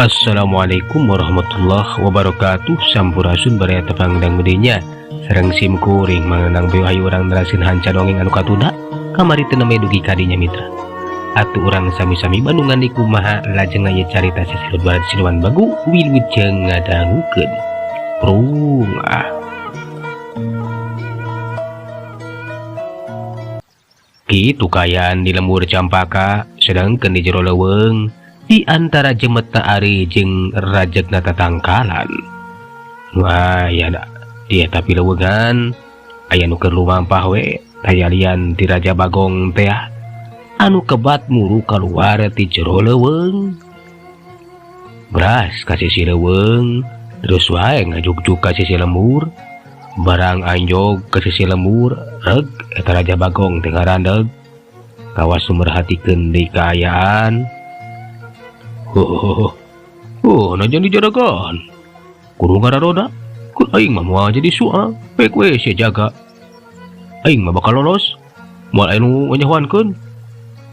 Assalamualaikum warahmatullahi wabarakatuh. Sampurasun baraya tepang dang bedenya. Sareng sim kuring mangenang beu hayu urang neraskeun hanca dongeng anu katunda kamari teu nembe dugi ka dinya mitra. Atuh urang sami-sami bandungan di kumaha lajeng aya carita sisilut barat siluman bagu wilujeng ngadangukeun. Prung ah. Kitu kaayaan di lembur Campaka sedangkeun di jero leuweung di antara jemetna ari jeung rajegna tatangkalan. Nu aya da di eta pileuweungan aya nu keur lumampah we tayalian ti Raja Bagong teh anu kebat muru kaluar ti jero leuweung. Beras ka sisi leuweung terus wae ngajugjug ka sisi lembur. Barang anjog ka sisi lembur reg eta Raja Bagong teh ngarandeg. Kawas nu merhatikeun deui kaayaan. Oh, oh, najan dijaragan. Kudu ngararoda. Kun aing mah moal jadi soal. Baik we sia jaga. Aing mah bakal lolos. Moal aya nu nganyahoankeun.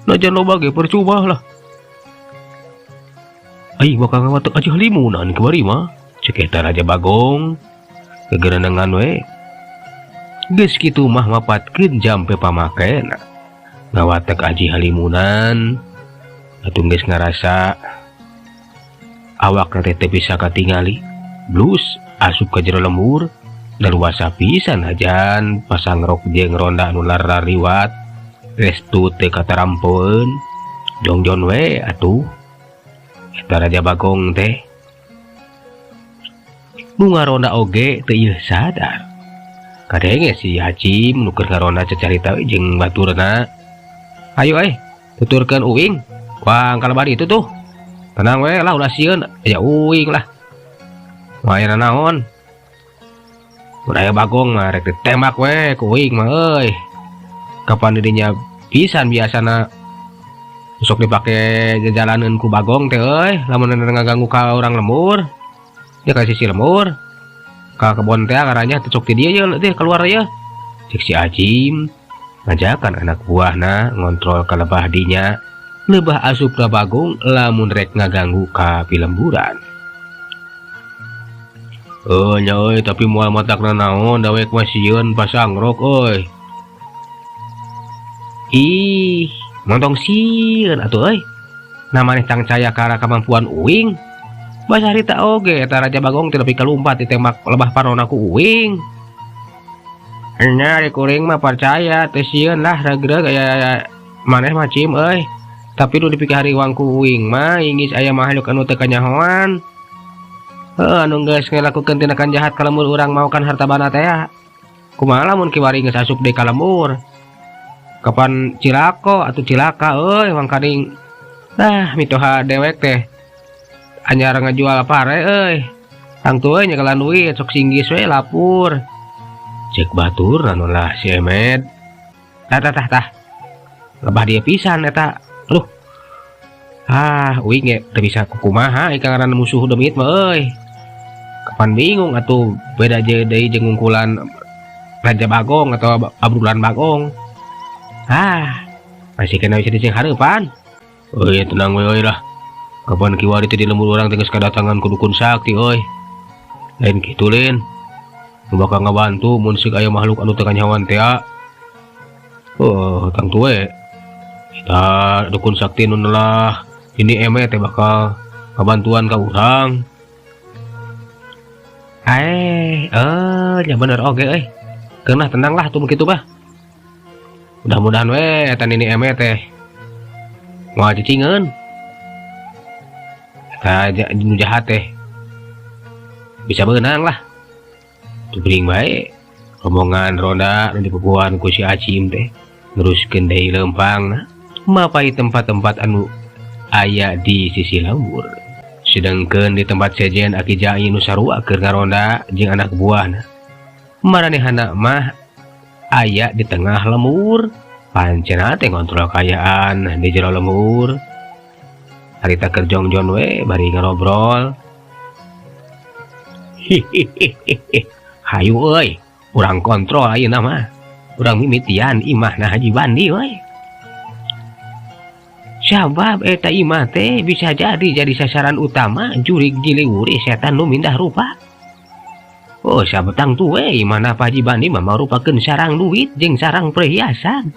Najan loba ge percuma lah. Aing bakal ngawatek aja halimunan kiwari mah. Cek eta Raja Bagong. Gegerenengan we. Geus kitu mah mapatkeun jampe pamakena. Ngawatek aji halimunan. Atuh geus ngarasa awak teh teu bisa katingali. Blus asup ka jero lembur. Leluasa pisan hajan pasang rok jeung ronda anu larariwat. Restu teu katarampoeun. Jongjon we atuh. Eta Raja Bagong teh. Nu ngaronda oge teu ieu sadar. Kadenge si Hacim nu keur ngaronda cacarita we jeung baturna. Ayo tuturkeun uing. Wah, kalebari itu tuh. Tenang we lah ulah sieun aya uing lah. Wah, aya naon? Mun aya Bagong mah rek ditembak we ku uing mah euy. Kapan dirinya pisan biasana sok dipake jajalaneun ku Bagong teh euy, lamun ngaganggu ka urang lembur. Dia ka sisi lembur. Ka kebon teh ngarannya teh sok ti dieu ye teh keluar ye. Cek si Acim ngajakan anak buahna ngontrol ka lebah dinya. Lebah asup ka Bagong lamun rek ngaganggu ka pilemburan. Oh nya euy, tapi moal matakna naon dawek mah sieun pasang rok euy. Ih, montong sieun atuh euy. Nah maneh cangcaya ka kamampuan uing. Basa harita oge eta Raja Bagong teh nepi ka lumpat ditembak lebah parona ku uing. Nya ari kuring mah percaya teu sieun lah regreg aya maneh mah cim euy. Tapi nu dipikahariwang ku uing mah ingis aya makhluk anu teu kanyahoan. Heuh, anu geus ngalakukeun tindakan jahat ka lembur urang maokan harta banda teh. Kumaha lamun kiwari geus asup deui ka lembur? Kapan cilako atuh cilaka euy mangkaning. Tah mitoha dewek teh anyar ngajual pare euy. Tangtu euy nyekelan duit sok singgis we lapur. Cek batur anu lah si Emed. Tah tah tah tah. Lebah dia pisan eta. Aduh. Ah, uing ge teu bisa kukumaha ieu ngaranna musuh demit mah euy. Kapan bingung atuh beda deui jeung ngungkulan Raja Bagong atau Abrulan Bagong. Ah, masih kena bisa diceng hareupan. Euy, tenang we euy lah. Kapan kiwari teh di lembur urang teh geus kadatangan ku dukun sakti euy. Lain kitu lin. Nu bakal ngabantu mun sieuk aya makhluk anu teu kanyahoan teh. Oh, tangtu we. Eta dukun sakti nu nelah ini eme teh bakal ngabantuan ka urang. Ya bener oge euy. Keunah tenang lah tuh begitu bah. Mudah-mudahan we eta nini eme teh moal cicingeun. Eta nu jahat teh bisa beunang lah. Tuh geuning bae rombongan ronda nu dipupuan ku si Acim teh neruskeun deui leumpangna mapai tempat-tempat anu aya di sisi lembur. Sedangkeun di tempat sejen Aki Jai nu sarua keur ngaronda jeung anak buahna. Maranehana mah aya di tengah lembur. Pancena teh ngontrol kaayaan di jero lembur. Harita keur jongjon we bari ngarobrol. Hihihihi. Hayu euy, urang kontrol ayeuna mah. Urang mimitian imahna Haji Bandi euy. Sabab eta imah teh bisa jadi sasaran utama jurig jiliwuri setan nu mindah rupa. Oh, sabetang tuh we imahna Pak Haji Bandi mah marupakeun sarang duit jeung sarang perhiasan.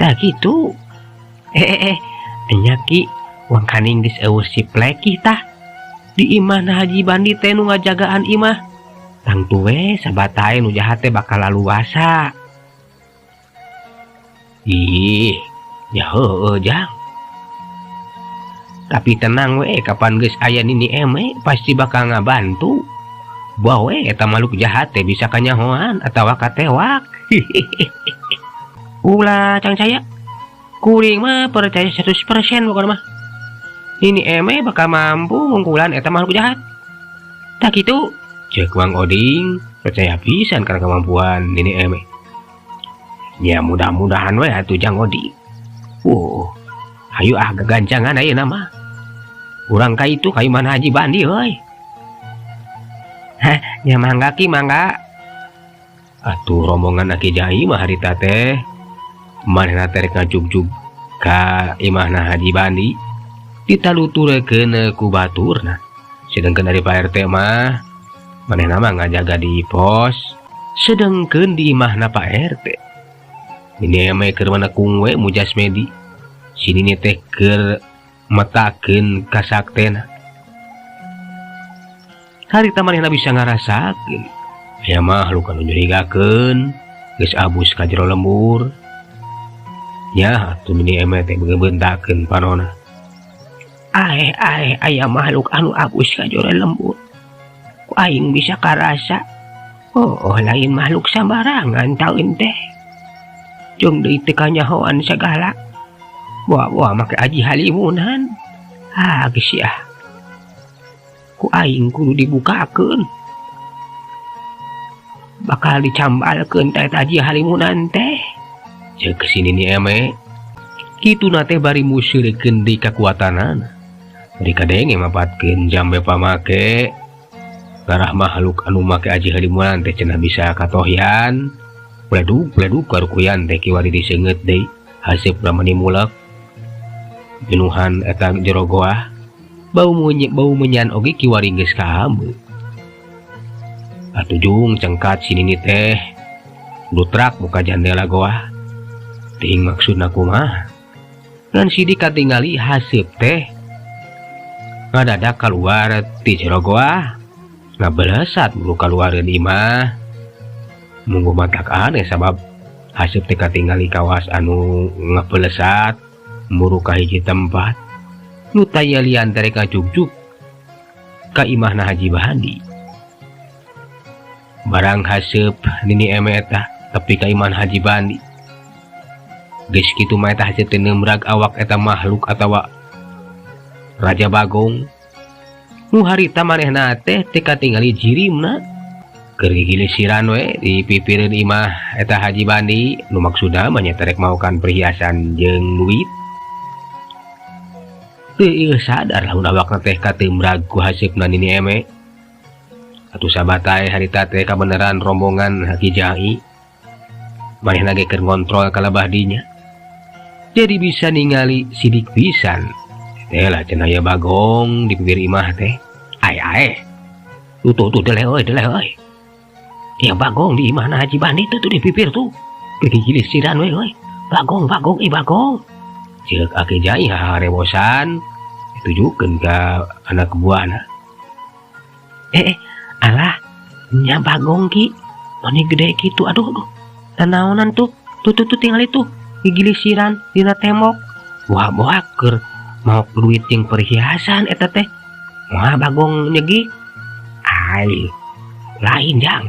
Tah kitu. Eh eh eh, nya Ki, wangkaning geus eueuh si Pleki tah. Di imahna Haji Bandi teh nu ngajagaan imah. Tangtu we sabatae nu jahat teh bakal laluasa. Ih, ya heueuh, Jang. Tapi tenang we, kapan geus aya Nini Eme pasti bakal ngabantu. Bawa we eta makhluk jahat teh bisa kanyahoan atawa katewak. Ulah cangcaya. Kuring mah percaya 100% pokokna mah. Nini Eme bakal mampu ngungkulan eta makhluk jahat. Tah kitu, cek Mang Oding percaya pisan karena kemampuan Nini Eme. Ya mudah-mudahan we atuh, Jang Oding. Hayu ah, gagancangan ayeuna mah. Urang ka itu, ka imahna Haji Bandi euy. Hah, nya mangga, Ki, mangga. Atuh rombongan Aki Jai mah harita teh manehna teh rek ngajugjug ka imahna Haji Bandi ditaluturekeun ku baturna. Sedangkan dari Pak RT mah manehna mah ngajaga di pos, sedangkan di imahna Pak RT. Ini mah keur manekung we mujasmedi. Si Nini teh keur metakeun kasaktena. Harita manehna bisa ngarasakeun aya makhluk anu nyurigakeun geus abus ka jero lembur. Nya atuh Nini Eme teh beuntakeun panona. Aeh aeh, aya makhluk anu abus ka jero lembur. Ku aing bisa karasa. Oh, lain makhluk sambarangan taun teh. Jeung deui teu kanyahoan sagala. Wah wah, make aji halimunan. Ah, geus ah. Ku aing kudu dibukakeun. Bakal dicambalkeun teh aji halimunan teh. Ceuk si Nini Eme. Kituna teh bari museurekeun deui kakuatanana. Bari kadenge mapatkeun jambe pamake. Garah makhluk anu make aji halimunan teh cenah bisa katohyan. Bledug bledug karukuyan teh kiwari diseungeut deui. Haseupna meuni mulek. Pinuhan eta jero goah. Bau munyi, bau menyan oge kiwari geus kaambeu. Atuh jung cengkat si Nini teh. Lutrak muka jandela goah. Teuing maksudna kumaha. Ngan sidik katingali haseup teh ngadadak keluar ti jero goah. Ngabelesat buru kaluareun imah. Munggu matak aneh sabab haseup teh katingali kawas anu ngabelesat muru ka hiji tempat. Nu taya lian teh rek ngajugjug ka imahna Haji Bandi. Barang haseup Nini Eme eta tepi ka imahna Haji Bandi. Geus kitu mah eta haseup teh neumrag awak eta makhluk atawa Raja Bagong. Nu harita manehna teh teu katingali jirimna. Keur gigilisiran we di pipireun imah eta Haji Bandi nu maksudna mah nya rek maokan perhiasan jeung duit. Teu ieu sadar lamun awakna teh kateumrag ku haseupna Nini Eme. Atuh sabatae harita teh kabeneran rombongan Aki Jai. Manehna ge keur ngontrol ka lebah dinya. Jadi bisa ningali sidik pisan. Teh lah cenah aya bagong di bibir imah teh. Ae ae. Tuh tuh tuh, deleh euy, deleh euy. Ya bagong di imahna Haji Bandi tuh, tuh di bibir tuh. Gigilisiran we euy. Bagong bagong ih bagong. Ceuk Aki Jai harewosan ditujukeun ka anak buahna. Eh, eh, alah, nya bagong, Ki. Mani gede kitu, aduh aduh. Nanaonan tuh? Tuh tuh tuh, tingali tuh. Gigilisiran dina tembok. Wah, boa keur maok duit jeung perhiasan eta teh. Wah, bagong nyegi. Ai, lain, Jang.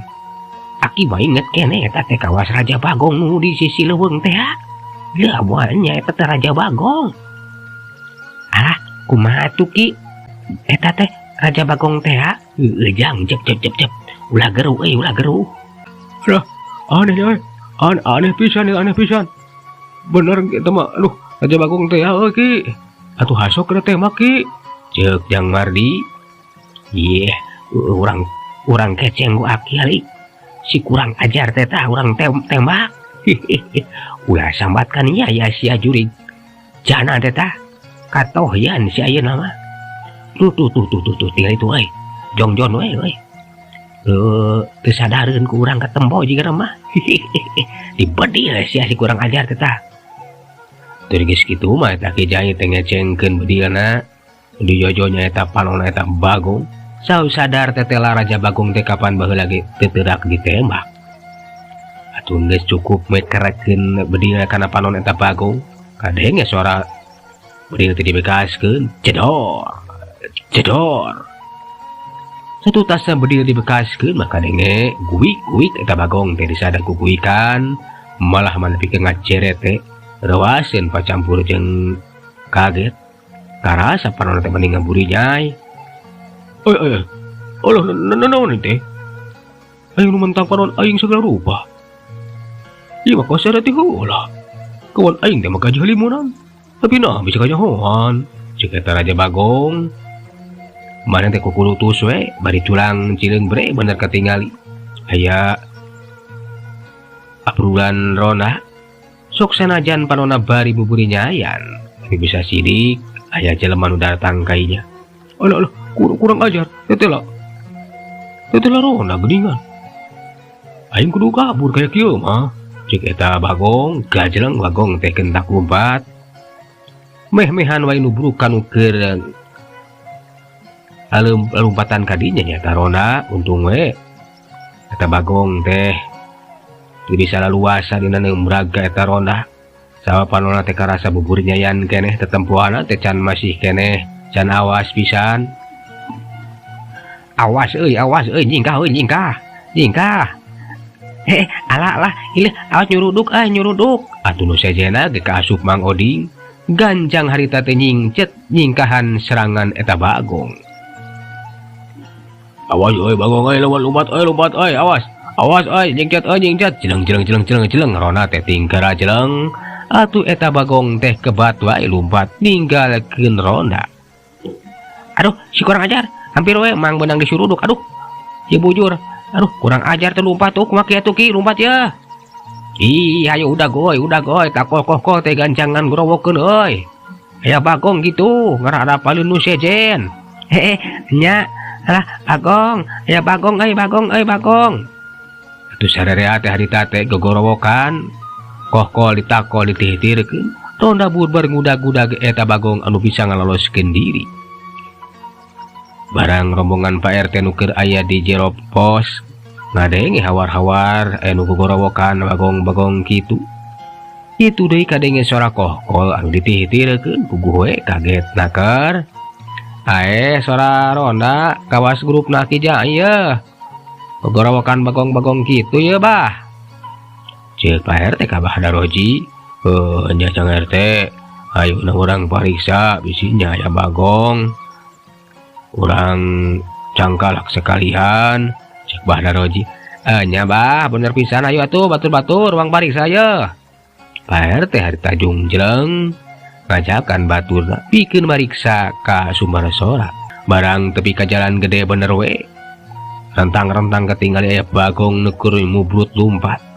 Aki mah inget keneh eta teh kawas Raja Bagong nu di sisi leuweung teh ha. Ya moalnya eta teh Raja Bagong. Alah, kumaha tuh, Ki? Eta teh Raja Bagong teh ha? Heueuh, Jang, jep jep jep jep. Ulah geruh euy, ulah geruh. Aduh, aneh euy. Aneh, aneh pisan ya, aneh pisan. Bener gitu mah. Aduh, Raja Bagong teh ya euy, Ki. Atuh hasok kana tembak, Ki. Ceuk Jang Mardi. Ieu urang urang keceng ku Aki alik. Si kurang ajar teh tah urang tembak. Ulah sambatkan nya ya sia jurig. Jana teh tah katohyan si ayeuna mah. Tuh tuh tuh tuh tuh tuh tinggal itu euy. Jongjon we euy. Teu sadareun ku urang katempo jiga mah. Dibedil sia si kurang ajar teh tah. Teu geus kitu mah eta Ki Jai teh ngecengkeun bedilna. Dijojo nya eta panonna eta Bagong. Sau sadar tetela Raja Bagong teh kapan baheula ge teu teurak ditembak. Atuh geus cukup mekerekeun bedil kana panon eta Bagong. Kadenge suara bedil teh dibekaskeun, jedor, jedor. Satutasna bedil dibekaskeun mah kadenge guik-guik eta Bagong teh disada guguikan, malah mah nepi ka ngajeret teh reuaseun pacampur jeung kaget. Karasa panonna teh mending ngaburinyai. Oi oi. Alah, naon teh? Aing nu mentang panon aing segala rupa. Ieu mah kosara teh heula. Kawan aing teh mah gaji halimunan. Tapi nah bisa kanyahoan. Cek eta Raja Bagong. Maneh teh kukulutus we bari culang cileung bre bener katingali. Aya abrulan ronda. Sok sanajan panonna bari buburinyayan. Tapi bisa sidik aya jelema nu datang ka inya. Alah alah, kurang ajar. Tetela. Tetela ronda geuningan. Aing kudu kabur kaya kieu mah. Cek eta Bagong, gajeleng Bagong teh kentak lumpat. Meh-mehan wae nubruk kanu keur lompatan kadinya nyata ronda. Untung we eta Bagong teh teu bisa laluasa dina neumbrag ka eta ronda. Sabab panonna teh karasa buburnyayan keneh tetempoanna teh can masih keneh can awas pisan. Awas euy, awas euy, nyingkah euy, nyingkah. Nyingkah. Alah alah, ieu awas nyuruduk euy, nyuruduk. Atuh nu sejenna ge kaasup Mang Oding. Ganjang harita teh nyingcet nyingkahan serangan eta Bagong. Awas euy Bagong euy, lompat lompat euy, lompat euy, awas. Awas euy, nyingcet euy, nyingcet. Jeleng jeleng jeleng jeleng jeleng ronda teh tingkara jeleng. Atuh eta Bagong teh kebat wae lumpat ninggalkeun ronda. Aduh, si kurang ajar. Hampir we mang beunang disuruduk. Aduh, si bujur. Aduh, kurang ajar teh lumpat tuh. Kumaha kieu tuh Ki, lumpat ya. Ih, ayo udah goy, udah goy. Tak koh koh teh gancangan gorowokeun euy. Aya Bagong gitu, ngararapalun nu sejen. Heeh, nya. Alah, Bagong, aya Bagong euy, Bagong euy, Bagong. Atuh sarerea teh harita teh gogorowokan. Kohkol ditakol ditihtirkeun. Ronda burbar ngudag-ngudag eta Bagong anu bisa ngaloloskeun diri. Barang rombongan Pak RT nu keur aya di jero pos ngadenge hawar-hawar anu gogorowokan Bagong-bagong kitu. Kitu deui kadenge suara kohkol anu ditihtirkeun puguh we kaget naker. Ae suara ronda kawas grupna Ki Jai yeuh. Gogorowokan Bagong-bagong kitu yeuh bah. Ceuk Pak RT ka Bah Daroji, heuh nya Cang RT, ayeuna urang pariksa bisinya aya Bagong. Urang cangkalak sekalian, cek Bah Daroji. Nya bah, bener pisan ayo atuh batur-batur urang pariksa yeuh. Pak RT harita jungjleng ngajakan baturna pikeun mariksa ka sumber sora. Barang tepi ka jalan gede bener we. Rentang-rentang ketinggali aya Bagong nu keur mubrut lumpat.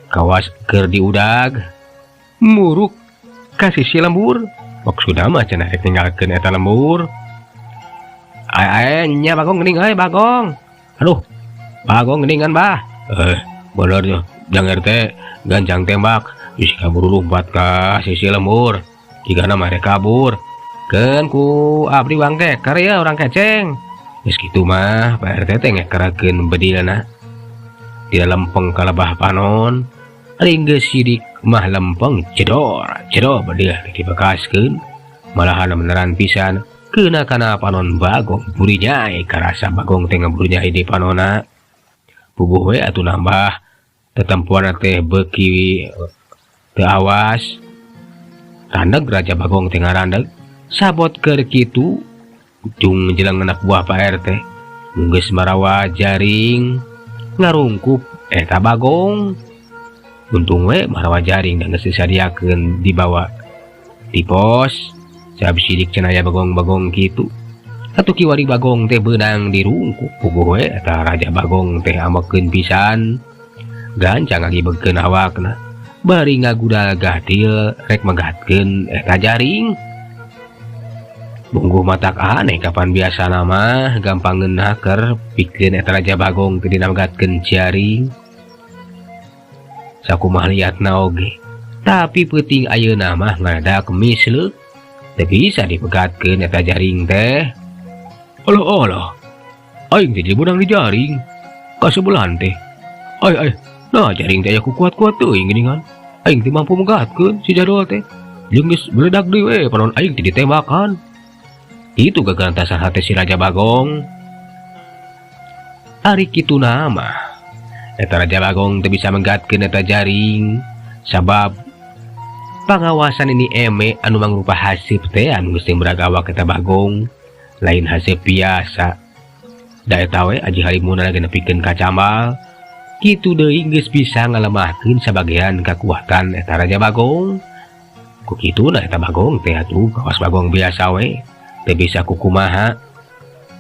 Kawas keur diudag muruk ka sisi lembur. Maksudna mah cenah rek ninggalkeun eta lembur. Ae nya Bagong geuning euy Bagong. Aduh, Bagong geuningan bah. Bener nya, Jang RT gancang tembak. Bisi kaburu lumpat ka sisi lembur. Jigana mah rek kabur. Keun ku abdi wang keker ya urang keceng. Geus kitu mah Pak RT teh ngekerakeun bedilna. Di lempeng kalebah panon. Ari geus sidik mah lempeng jedor, jedor bedil dibekaskeun. Malahan beneran pisan kena kana panon Bagong burinyai karasa Bagong teh ngaburinyai di panona. Puguh we atuh nambah tetempuan teh beuki teu awas. Randeg Raja Bagong teh ngarandeg. Sabot keur kitu ujung jeleng anak buah Pak RT geus marawa jaring ngarungkup eta Bagong. Untung we marawa jaring dan geus disadiakeun dibawa di pos. Sabab sidik cenah aya Bagong-bagong kitu. Atuh kiwari Bagong teh beunang dirungkup. Puguh we eta Raja Bagong teh amekeun pisan. Gancang ngagibegkeun awakna. Bari ngagudal gatil rek megatkeun eta jaring. Bungguh matak aneh, kapan biasa mah gampang ngeunah keur pikeun eta Raja Bagong teu dina megatkeun jaring. Sakumaha liatna oge. Tapi peuting ayeuna mah ngadadak misleuk. Teu bisa dipegatkeun eta jaring teh. Alah alah. Aing teh jadi beunang di jaring. Kasebelahan teh. Ay ay, nah jaring teh aya ku kuat-kuat teuing geuningan. Aing teh mampu megatkeun si jadol teh. Jeung geus meledak deui we panon aing teh ditembakan. Itu gagarantasan hate si Raja Bagong. Ari kitu mah eta Raja Bagong teu bisa megatkeun eta jaring sabab pangawasan Nini Eme anu mangrupa haseup teh anu geus teu awak eta Bagong lain haseup biasa. Da eta we aji halimuna lagi nepikeun ka cambal. Kitu deui geus bisa ngalemahkeun sabagian kakuatan eta Raja Bagong. Ku kituna eta Bagong teh atuh kawas Bagong biasa we, teu bisa kukumaha,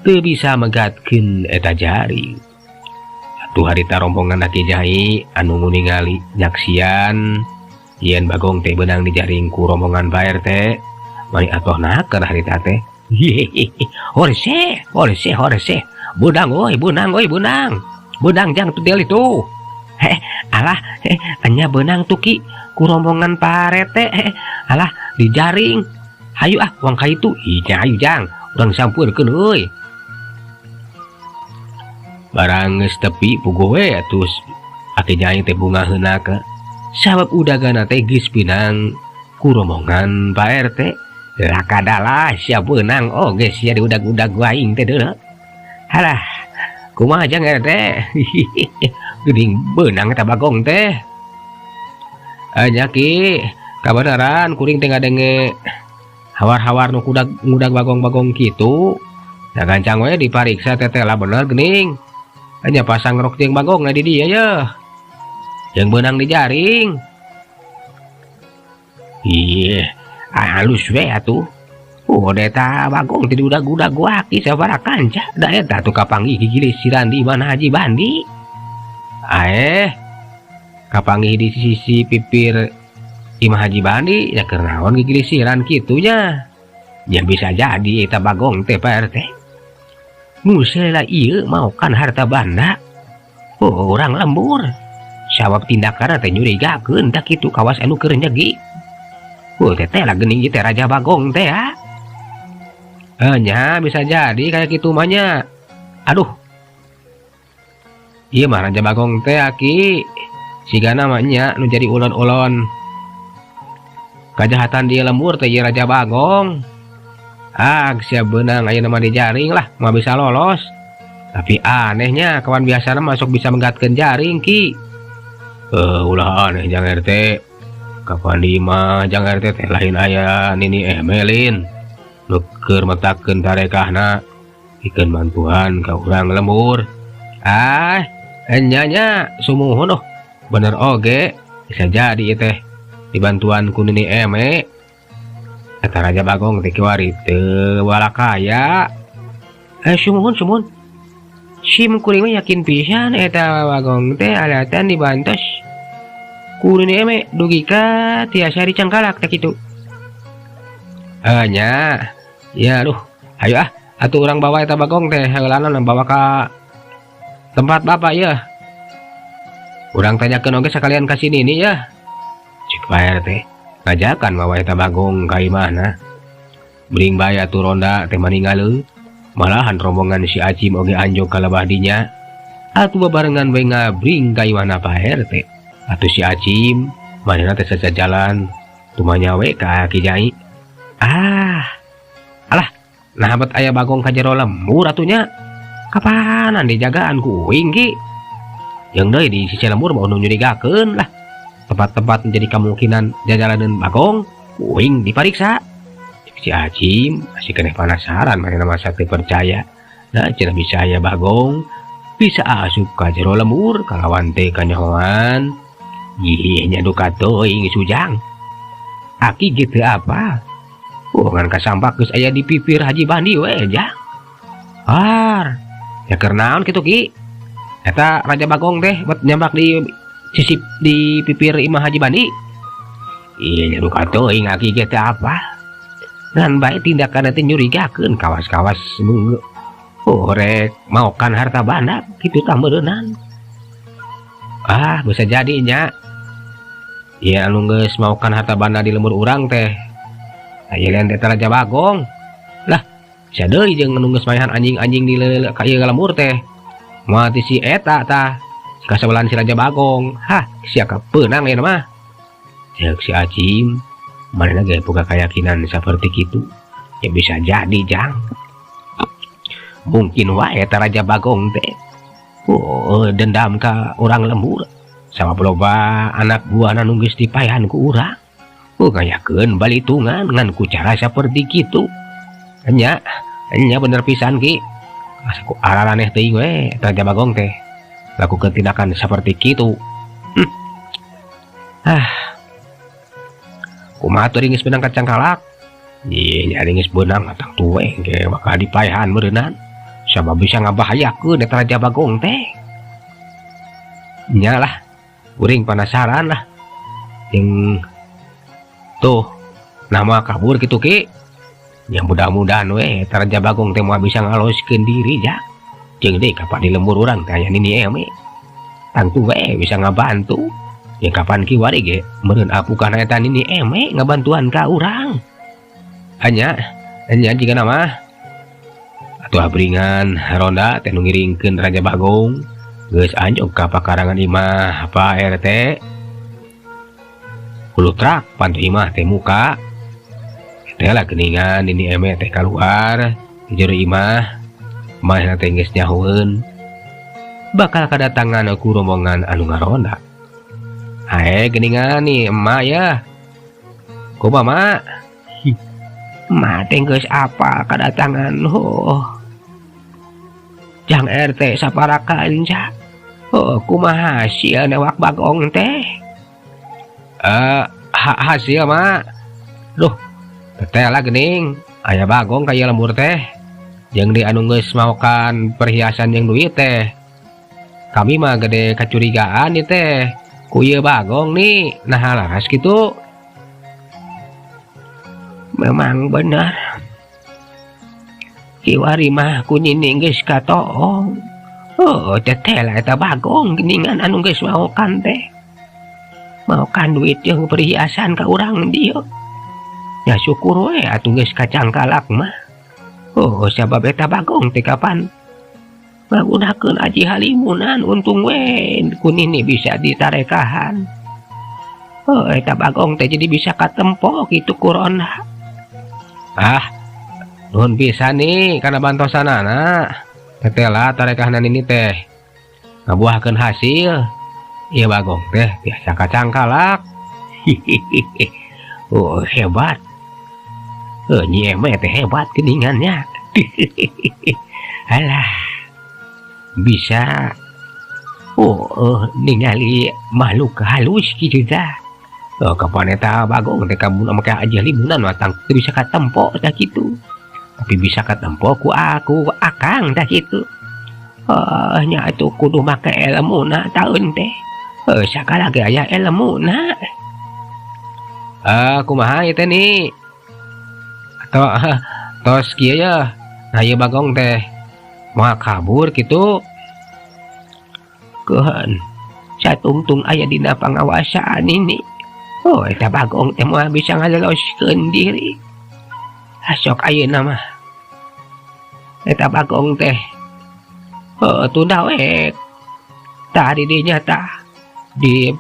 teu bisa megatkeun eta jaring. Atuh harita rombongan Aki Jai anu ningali nyaksian yen Bagong teh beunang dijaring ku rombongan Pak RT, mani atoh naker harita teh. Horse, horse, horse. Beunang euy, beunang euy, beunang. Beunang jang tuh del itu. Heh, alah, heh, anya beunang tuh Ki ku rombongan Pak RT. Heh, alah dijaring. Hayu ah, wang ka itu. Ih, hayu jang, urang sampeurkeun euy. Barang geus tepi puguh we atuh Aki Jai teh bungaheuna ka. Sabab udagana teh geus beunang ku rombongan Pak RT. Lakadalah sia beunang oge sia diudag-udag aing teh deuleu. Halah, kumaha jang RT? Geuning beunang eta Bagong teh. Nya Ki, kabeneran kuring teh ngadenge hawar-hawar nu kudag ngudag bagong-bagong kitu. Da gancang we dipariksa teh lah bener geuning. Nya pasang rok jeung Bagong di dieu yeuh. Jeung beunang dijaring. Ih, halus we atuh. Oh, eta Bagong teh diudag-udag aki sabaraha kanca. Da eta tuh kapanggih gigilisiran di mana Haji Bandi. Aeh, kapanggih di sisi pipir imah Haji Bandi ya keur naon gigilisiran kitu nya. Ya bisa jadi eta Bagong teh Pak RT. Musela ieu maokan harta banda. Oh, urang lembur. Sabab tindakan teh nyurigakeun tak kitu kawas anu keur nyegi. Oh, teh lah geuning ieu teh Raja Bagong teh ya. Nya bisa jadi kayak gitu mah nya. Aduh. Ieu mah Raja Bagong teh aki. Sigana mah nya nu jadi ulon-ulon. Kajahatan di lembur teh ieu Raja Bagong. Ah, siap beunang ayeuna mah dijaring lah, mah bisa lolos. Tapi anehnya kawan biasana masuk bisa menggatkeun jaring Ki. Ulah aneh jang RT. Kapan di imah jang RT teh lain aya Nini Emelin. Nu keur metakeun tarekahna pikeun bantuan ka urang lembur. Ah, enya nya sumuhun oh. Bener oge bisa jadi ieu teh dibantuan ku Nini Eme. Eta Raja Bagong teh kiwari teu walakaya. Sumuhun sumuhun. Sim kuring mah yakin pisan eta Bagong teh alatan dibantos ku Nini Eme dugi ka tiasa dicangkalak teh kitu. Nya. Ya aduh, ayo ah atuh urang bawa eta Bagong teh heulana bawa ka tempat bapak ya. Urang tanyakeun oge sakalian ka si Nini ya. Cek Pak RT ngajakan bawa eta Bagong ka imahna. Bring bae atuh ronda teh maninggaleun. Malahan rombongan si Acim oge anjog ka lebah dinya. Atuh babarengan we ngabring ka imahna Pak RT. Atuh si Acim manehna teh sajalan tumanya we ka Aki Jai. Ah, alah, nah bet aya Bagong ka jero lembur atuh nya. Kapanan dijagaan ku uing Ki. Jeung deui di sisi lembur mah nu nyurigakeun lah. Tempat-tempat menjadi kemungkinan jajalaneun Bagong, uing dipariksa. Si Acim masih keneh penasaran manehna masa teu percaya. Nah, cenah bisa aya Bagong bisa asup ka jero lembur kalawan teh kanyahoan. Ih, nya duka teuing sujang. Aki gitu apa? Oh, ngan kasampak geus aya di pipir Haji Bandi we jang. Har, ya keur naon kitu Ki? Eta Raja Bagong teh bet nyambak di Sisip di pipir imah Haji Bandi. Iya nya duka teuing aki ge teu apal. Ngan bae tindakan teh nyurigakeun kawas-kawas nu oh rek maokan harta banda kitu tah meureunan. Ah, bisa jadi nya. Ieu anu geus maokan harta banda di lembur urang teh. Aya lain teh Raja Bagong. Lah, bisa deui jeung anu geus maehan anjing-anjing di ka ieu lembur teh. Moal ti si eta tah. Kasabelan si Raja Bagong. Hah, sia kapeunang ieu mah. Ceuk si Acim, manehna ge boga keyakinan seperti kitu. Ya bisa jadi, Jang. Mungkin wae eta Raja Bagong teh. Oh, dendam ka urang lembur. Sabab loba anak buahna nu geus dipaehan ku urang. Oh, ngayakeun balitungan ngan ku cara saperti kitu. Nya, nya bener pisan Ki. Asa ku araraneh teuing we eta Raja Bagong teh. Lakukeun tindakan seperti kitu. Ah. Kumaha atuh geus beunang kacangkalak? Ih, nya geus beunang tangtu we ge bakal dipaehan meureunnan. Sabab bisa ngabahayakeun eta Raja Bagong teh. Nya lah, kuring penasaran lah. Jeung tuh nama kabur gitu Ki. Ya mudah-mudahan we eta Raja Bagong teh moal bisa ngaloskeun diri ja. Jeung deui kapan di lembur urang teh aya Nini Eme. Tangtu we bisa ngabantu. Ya kapan kiwari ge meureun apukan eta Nini Eme ngabantuan ka urang. Hanya nya jigana mah atuh abringan ronda teh nu ngiringkeun Raja Bagong geus anjog ka pakarangan imah Pak RT. Kulutrak pantu imah teh muka. Teh lah geuningan Nini Eme teh kaluar di jero imah. Manehna teh geus nyahoeun bakal kadatangan ku rombongan anu ngaronda. Hae geuningan nih emak ya. Kumaha mak? Emak teh geus apal kadatangan oh. Jang RT sapara kanca. Oh, kumaha hasil newak Bagong teh? Hasil mak. Duh, teteh lah geuning. Aya Bagong kaya lembur teh. Jeung di anu geus maokan perhiasan jeung duit teh. Kami mah gede kacurigaan nih teh. Ku ieu Bagong nih, nah laras kitu. Memang benar. Kiwari mah ku nini geus katoong. Oh, teteh lah eta Bagong geuningan anu geus maokan teh. Maokan duit jeung perhiasan ka urang dieu. Ya syukur we atuh geus kacangkalak mah. Oh, sabab eta Bagong teh kapan ngagunakeun aji halimunan untung we ku nini bisa ditarekahan. Oh, eta Bagong teh jadi bisa katempo kitu ku ronda. Ah, nuhun pisan nih kana bantosanana. Teteh lah tarekahna nini teh ngabuahkeun hasil. Ieu Bagong teh biasa kacangkalak. Hihihi. Oh, hebat. Oh, Nyi Eme teh hebat geuningannya. Alah. Bisa oh, ningali makhluk halus kitu tah. Oh, kapan eta Bagong teh kamu make aji halimunan mah tang teu bisa katempo tah kitu. Tapi bisa katempo ku aku akang tah kitu. Oh, nya atuh kudu make elmuna taeun teh. Oh, sakala ge aya elmuna. Ah, kumaha ieu teh nih? Atau tos kieu ya. Nah, ieu Bagong teh moal kabur kitu. Keuheun satungtung aya dina pangawasaan ini. Oh, eta Bagong teh moal bisa ngaloloskeun diri. Asok ayeuna mah. Eta Bagong teh. Oh, tunda we. Tah di dinya tah di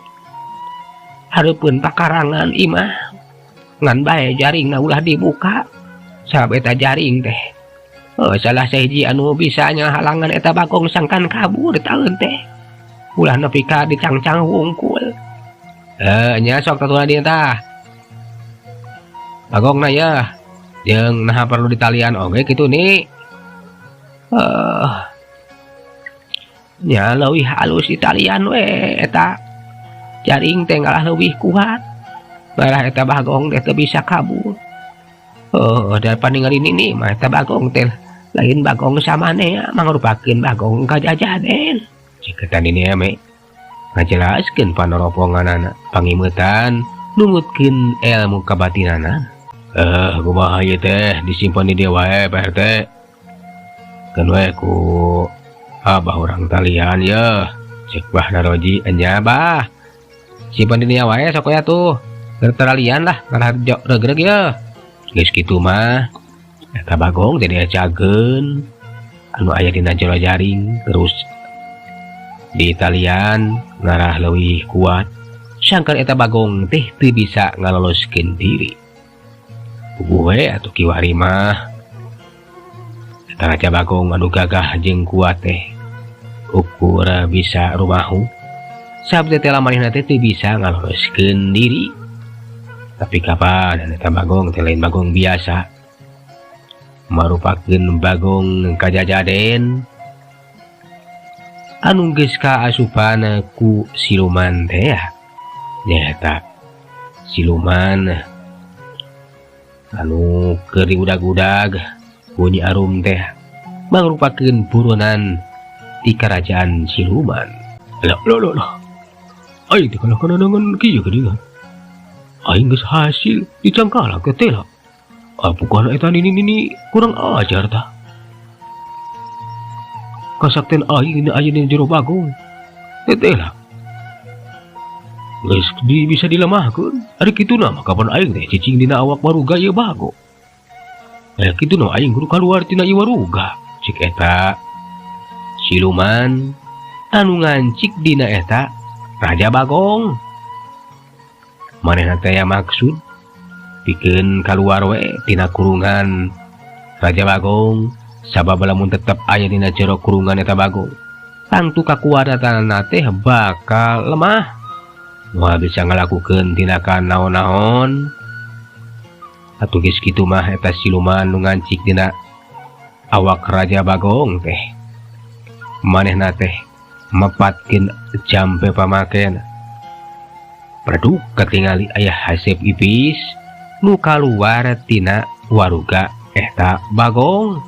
hareupeun pakarangan imah. Ngan bae jaringna ulah dibuka. Sabab eta jaring teh. Oh, salah sahiji anu bisa halangan eta Bagong sangkan kabur taeun teh. Ulah nepi ka dicangcang wungkul. Nya sok tatuna dieu tah. Bagongna ya. Jeung naha perlu ditalian oge kitu nih. Nya leuwih halus ditalian we eta. Jaring teh ngalah leuwih kuat. Barah eta Bagong teh teu bisa kabur. Oh, daripada ningali nini mah eta Bagong teh lain Bagong samanea mangrupakeun Bagong kajajaden. Cek eta Nini Eme. Ngajelaskeun panoroponganana pangimeutan nungutkeun ilmu kabatinana. Eh, kumaha ieu teh disimpan di dieu wae, Pak RT? Keun we ku abah urang talian ye. Cek Bah Daroji, enya bah. Simpan di dieu wae sok ya tuh. Teralian lah ngarah regreg ye. Geus kitu mah eta bagong teh diacakeun anu aya dina jero jaring terus di talian ngarah leuwih kuat. Sangkan eta bagong teh teu bisa ngaloloskeun diri. Puguh we atuh kiwari mah. Eta raja bagong anu gagah jeung kuat teh ukur bisa rumahu. Sabda teh manehna teh teu bisa ngaloloskeun diri. Tapi kapan eta bagong teh lain bagong biasa. Marupakeun bagong kajajaden anu geus kaasupan ku siluman teh nyaeta siluman anu keur diudag-udag ku Nyi Arum teh mangrupakeun buronan di kerajaan siluman. Lah lah lah lah. Aing teh kalah kananangan kieu geuningan. Aing geus hasil dicangkalak teh lah. Ah, bukan eta nini-nini kurang ajar tah. Kasakten aing dina aya dina jero bagong. Teteh lah. Geus di, bisa dilemahkeun. Ari kitu mah kapan aing teh cicing dina awak waruga ieu bagong. Eh kitu mah aing kudu kaluar tina ieu waruga. Cik eta siluman anu ngancik dina eta Raja Bagong. Manehna teh maksud pikeun kaluar we tina kurungan Raja Bagong, sabab lamun tetep aya dina jero kurungan eta bagong tangtu kakuatan teh bakal lemah, moal bisa ngalakukeun tindakan naon-naon. Atuh geus kitu mah eta siluman nu ngancik dina awak Raja Bagong teh manehna teh mepatkeun jampe pamaken. Produk katingali aya hasep ipis nu kaluar tina waruga eta bagong.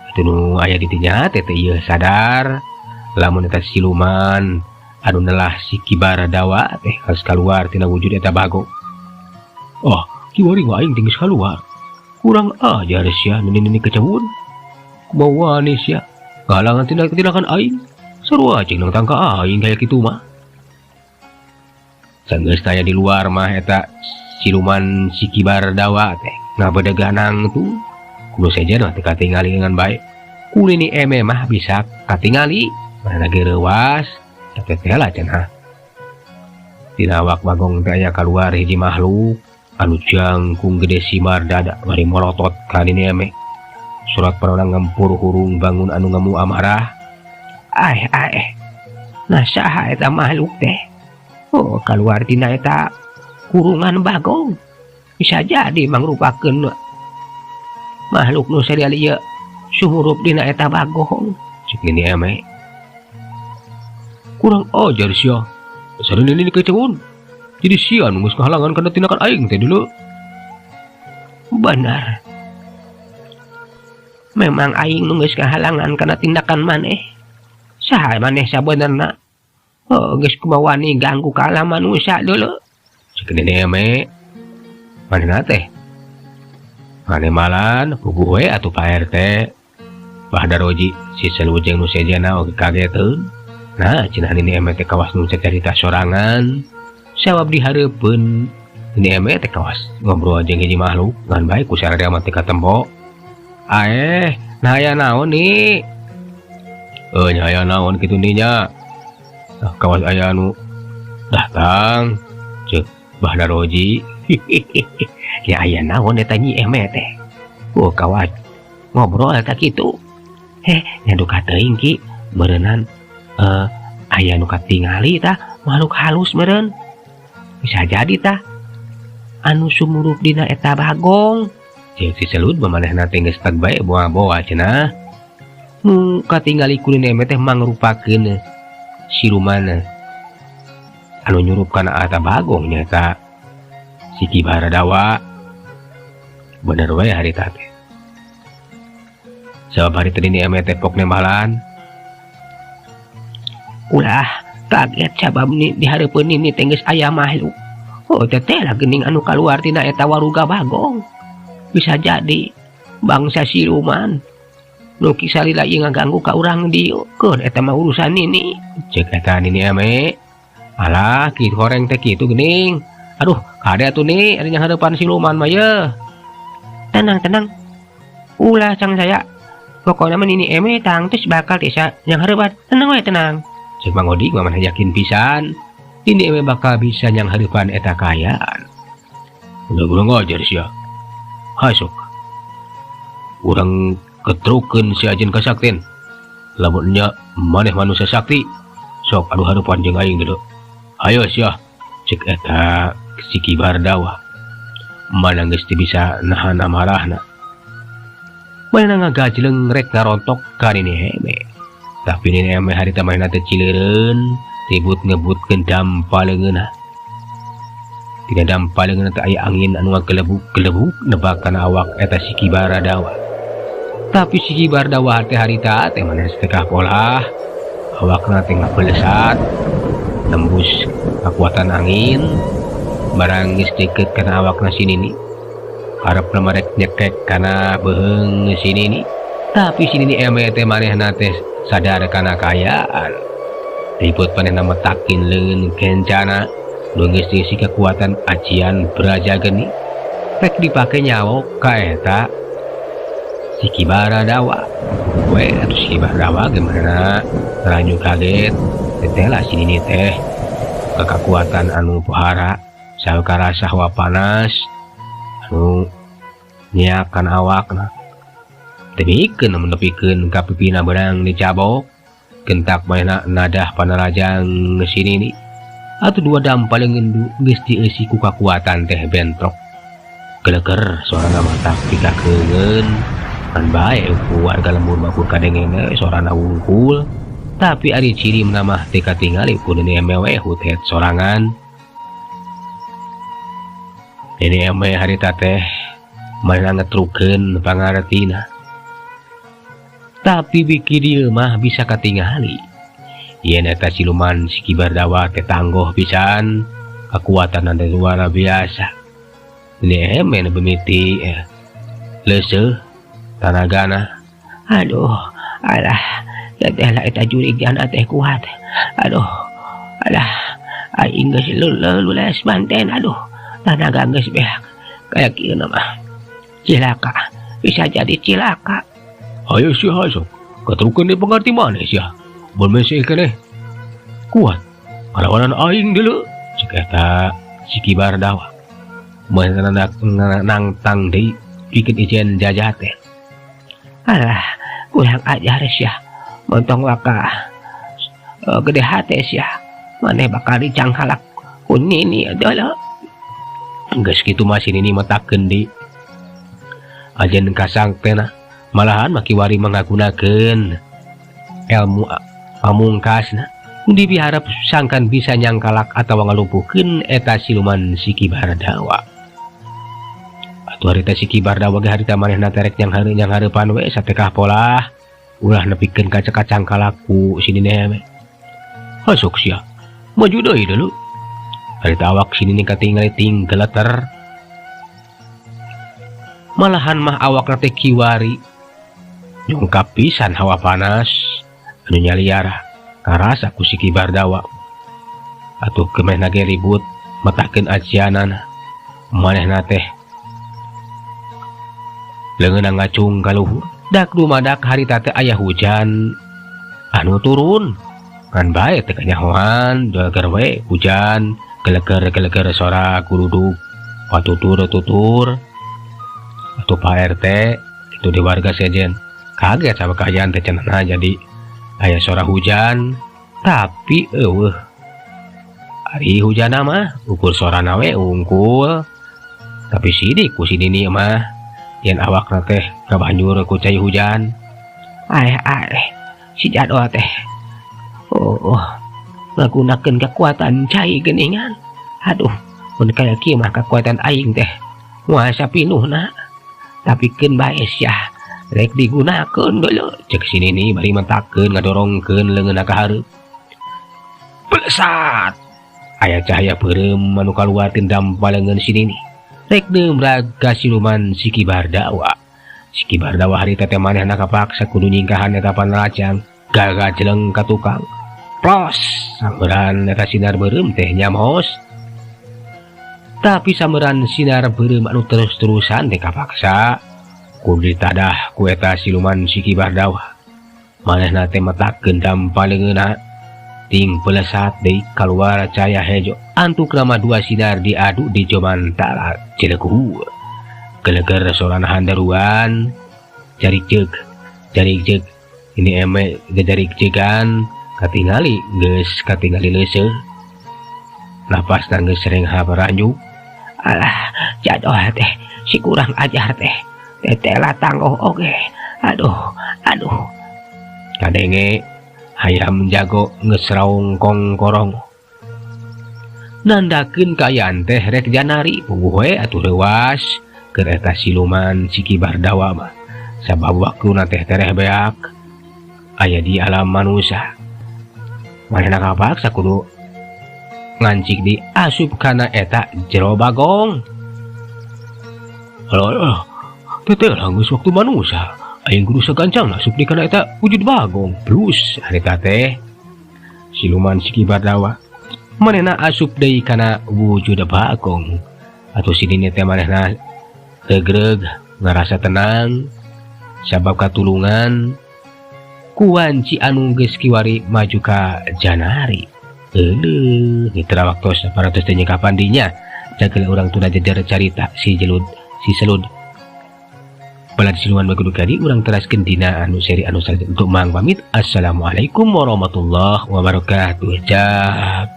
Atuh nu aya di dinya teh teh ieu sadar lamun eta siluman anu nelah si Ki Baradawa teh geus kaluar tina wujud eta bagong. Oh, kiwari mah aing teh geus kaluar. Kurang ajar sia nini-nini kecebun. Kumaha wani sia ngahalangan tindakan aing. Sarua jeung nang tangka aing kaya kitu mah. Sanggeus taya di luar mah eta siluman si Ki Baradawa teh ngabedeganang tuh. Kudu sejen mah teu katingali ngan bae. Ku Nini Eme mah bisa katingali, manehna ge reuwas, teh teh lah cenah. Dina awak bagong teh aya kaluar hiji makhluk anu jangkung gede simar dada bari molotot ka Nini Eme. Surat panona ngempur hurung bangun anu ngemu amarah. Aeh aeh. Nah saha eta makhluk teh? Oh, kaluar tina eta kurungan bagong. Bisa jadi mangrupakeun makhluk nu serial ieu suhurup dina eta bagong. Cik Nini Eme. Kurang ajar sia. Dasar nini kecebun. Jadi sia nu geus ngahalangan kana tindakan aing teh dulu. Benar. Memang aing nu geus ngahalangan kana tindakan maneh. Saha maneh sabenerna? Oh, geus kumaha wani ganggu ka alam manusia dulu. Cek Nini Eme. Manehna teh? Maneh malan puguh we atuh Pak RT. Bah Daroji si Selujeng nu sejena oge kageteun. Nah, cenah Nini Eme teh kawas nu carita sorangan. Sabab dihareupeun Nini Eme teh kawas ngobrol jeung hiji makhluk ngan bae ku sararea mah teh katempo. Aeh, nah aya naon nih? Nya aya naon kitu nih nya? Nah, kawas aya anu datang cek Bah Daroji. Ya aya naon eta Nyi Eme teh? Oh, kawas ngobrol eta kitu. Heh, nya duka teuing ki meureunnan aya nu katingali tah makhluk halus meureun. Bisa jadi tah anu sumurup dina eta bagong. Cek si Selud mamanehna teh geus tag bae boa-boa cenah. Nu katingali ku Nini Eme teh mangrupakeun siluman anu nyurup kana eta bagong nyaeta si Ki Baradawa. Bener we harita teh. Sabab hari teh Nini Eme teh pok nembalan. Ulah Kaget sabab ni di hareupeun Nini teh geus aya makhluk. Oh, teteh lah geuning anu kaluar tina eta waruga bagong. Bisa jadi bangsa siluman. Nu kisalila ieu ngaganggu ka urang dieu. Keun eta mah urusan Nini. Cek eta Nini Eme. Alah, kitu horeng teh kitu geuning. Aduh, kade atuh ni ari nyanghareupan siluman mah yeuh. Tenang, tenang. Ulah sangsaya. Pokokna mah Nini Eme tangtus bakal tiasa nyanghareupan. Tenang we, tenang. Cek Mang Odik mah maneh yakin pisan Nini Eme bakal bisa nyanghareupan eta kaayaan. Udah kurang ajar sia. Hasok. Urang ketrukeun si ajen kasakten. Lamun nya maneh manusia sakti, sok adu hareupan jeung aing deuleu. Ayo sia. Cek eta si Ki Bardawa. Mana geus teu bisa nahan amarahna. Manehna ngagajleng rek ngarontok ka Nini Eme. Tapi Nini Eme harita manehna teh cileureun, ribut ngebutkeun dampa leungeunna. Tina dampa leungeunna teh aya angin anu ngagelebuk-gelebuk nebak kana awak eta si Ki Baradawa. Tapi si Ki Baradawa teh harita teh manehna teh polah, awakna teh ngabelesat, tembus kekuatan angin, barang geus deukeut kana awakna si Nini. Harepna mah rek nyekek kana beuheung si Nini. Tapi si Nini Eme teh manehna teh sadar kana kaayaan. Ribut manehna metakin leungeun kencana, nu geus diisi kekuatan ajian Braja Geni. Rek dipake nyawok ka eta si Ki Baradawa. We atuh si Ki Baradawa ge manehna terlanjur kaget. Teteh lah si Nini teh kekuatan anu pohara, saha karasa hawa panas anu nyiakan awakna. Tebikeun lamun nepikeun ka pipina beurang dicabok, gentak manehna nadah panarajang si Nini. Atuh dua dampa leungeun geus dieusi ku kakuatan teh bentrok. Geleger sorana mah tapi kakeungeun. Kan bae ku warga lembur mah kur kadengena sorana wungkul. Tapi ari ciri mah teu katingali ku Nini Eme we hutet sorangan. Nini Eme harita teh manehna ngetrukeun pangartina. Tapi biki dieu mah bisa katingali. Yen eta siluman si Ki Bardawa teh tanggoh pisan, kekuatan teh luar biasa. Nini Eme nu bemiti leuseuh tanagana. Aduh, alah, teteh lah eta jurigan teh kuat. Aduh, alah, aing geus leules banten, aduh, tanaga geus beak. Kaya kieu mah. Cilaka, bisa jadi cilaka. Ayo sia sok, katrukeun deui pangarti maneh sia. Mun meseh keneh kuat. Ngalawanan aing deuleu. Cek eta si Ki Bardawa. Manehna nangtang deui pikeun ijen jajah teh. Alah, kurang ajar sia. Montong waka gede hate sia. Maneh bakal dicangkalak ku Nini deuleu. Geus kitu mah si Nini metakeun deui. Ajen kasangtena malahan mah kiwari mangagunakeun ilmu pamungkasna. Dipiharep sangkan bisa nyangkalak atawa ngalumpuhkeun eta siluman si Ki Bardawa. Atuh harita si Ki Bardawa ge harita manehna teh rek nyanghareupan we satekah polah ulah nepikeun ka cangkalak ku si Nini Eme. Hasok sia, maju deui deuleu. Harita awak si Nini katingali ting geleter. Malahan mah awakna teh kiwari nyungkap pisan hawa panas anu nyaliara karasa ku si Ki Bardawa. Atuh kemehna ge ribut metahkeun ajianana. Manehna teh leungeunna ngacung ka luhur. Dak dumadak harita teh aya hujan anu turun. Ngan bae teh kanyahoan geger we hujan geleger-geleger sora guruduk patutur-tutur. Atuh Pak RT itu di warga sejen kaget sama keadaan teh cenah jadi aya suara hujan tapi eueuh ari hujan mah ukur sorana we unggul. Tapi sidik ku si Nini mah yen awakna teh kabanjur ku cai hujan. Aeh aeh si jadwal teh oh, oh ngagunakeun kekuatan cai geuningan. Aduh, mun kaya kieu mah kekuatan aing teh moal sapinuhna. Tapi keun bae sia rek digunakeun deuleu. Cek si Nini bari mentakeun ngadorongkeun leungeunna ka hareup. Pelesat aya cahaya beureum anu kaluar tina dampaleungeun si Nini rek neumrag ka siluman si Ki Bardawa. Si Ki Bardawa harita teh manehna kapaksa kudu nyingkahan eta panracang gagajeleng ka tukang. Plos, sameuran eta sinar beureum teh nyamhos. Tapi sameuran sinar beureum anu terus-terusan teh kapaksa kudu ditadah ku eta siluman si Ki Bardawa. Manehna teh metakeun dampaleungeunna, ting pelesat deui kaluar cahaya hejo. Antukna mah dua sinar diadu di jomantara cilekuh. Geleger sorana handaruan, jarik jeug, jarik jeug. Ini eme gejarik jegan katingali geus katingali leuseuh. Napasna geus sering habaranyu. Alah, jadoh teh si kurang ajar teh. Tetela tanggoh oge. Aduh, aduh. Kadenge hayam jago geus raung kongkorong. Nandakeun kaayaan teh rek janari. Puguh we atuh reuwas keur eta siluman si Ki Bardawa mah. Sabab waktuna teh tereh beak aya di alam manusia. Manehna kapaksa kudu ngancik di asup kana eta jero bagong. Alah, alah, teteh geus waktu manusia. Aing kudu sagancang asup di kana eta wujud bagong. Plus harita teh siluman si Ki Bardawa manehna asup deui kana wujud bagong. Atuh si Nini teh manehna regreg ngarasa tenang sabab katulungan ku wanci anu geus kiwari maju ka janari. Euleuh, mitra, waktos parantos teh nyingkapan dinya cagel urang tunda jejer carita si jelud si selud balad siluman Bagudu Kadi urang teraskeun dina anu seri anu salajengna. Untuk mang pamit, assalamualaikum warahmatullahi wabarakatuh. Cak.